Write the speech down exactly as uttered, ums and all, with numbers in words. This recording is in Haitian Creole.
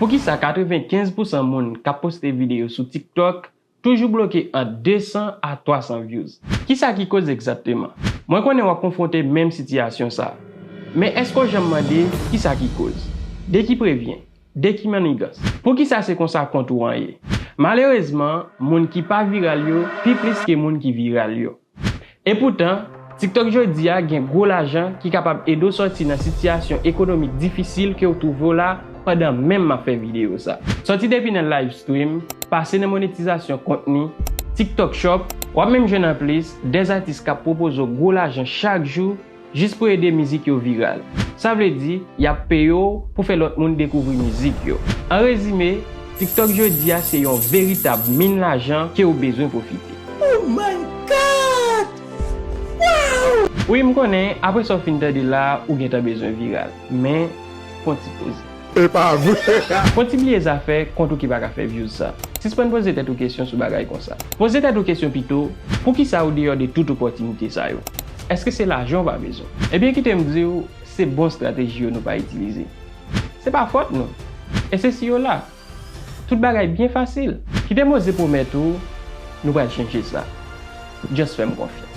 Poukisa katrevenkenz pousan moun k ap poste videyo sou TikTok toujou bloke ant de san a twa san views? Kisa ki koz egzakteman? Mwen konnen w ap konfwonte menm sitiyasyon sa a. Men èske w janm mande kisa ki koz? De ki prevyen? De ki mannigans? Poukisa se konsa kont ou an ye? Malerezman, moun ki pa viral yo pi plis ke moun ki viral yo. Epoutan, TikTok jodi a gen gwo lajan ki kapab ede w sòti nan sitiyasyon ekonomik difisil ke w twouve w la pandan menm m ap fè videyo sa. Sòti depi nan live stream, pase nan monetizasyon kontni, TikTok Shop, w ap menm jwenn anplis de atis k ap pwopoze w gwo lajan chak jou jis pou ede mizik yo viral. Sa vle di, y ap peye w pou fè lòt moun dekouvri mizik yo. An rezime, TikTok jodi a se yon veritab min lajan ke w bezwen pwofite. Oh my God! Wow! Wi, m konnen, apre sa w fin tande la, ou gentan bezwen viral. Men, fè yon ti poze. E pa vre. Fè yon ti bliye zafè kont ou ki pa ka fè views sa. Sispann poze tèt ou kesyon sou bagay konsa. Poze tèt ou kesyon pito, poukisa ou deyò de tout opòtinite sa yo? Èske se lajan w pa bezwen? Ebyen, kite m di w, se bon estrateji yo nou pa itilize. Se pa fòt nou. E se si yo la. Tout bagay byen fasil. Kite m oze pwomèt ou, nou pral chanje sa. Just fè m konfyans.